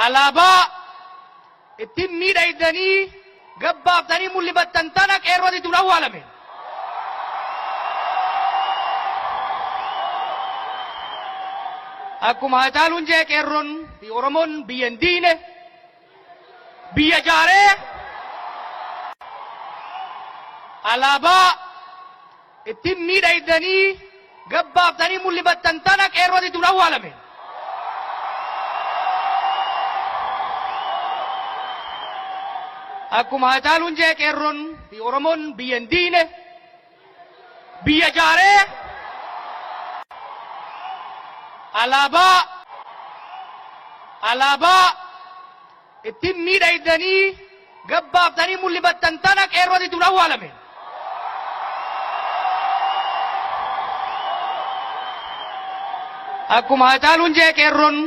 Alaabaa ittiin miidhaydanii gabbaaftanii mul'ifattan tana qeerrootitu awwaalame. Akkuma Hacaaluun jee qeerroon fi Oromoon biyya hin diine biyya jaaree alaabaa ittiin miidhaydanii gabbaaftanii mul'ifattan tana qeerrootitu awwaalame. Akkuma Hacaaluun jee qeerroon fi Oromoon biyya hin diine biyya jaaree alaabaa alaabaa ittiin miidhaydanii gabbaaftanii mul'ifattan tana qeerrootitu awwaalame. Akkuma Hacaaluun jee qeerroon.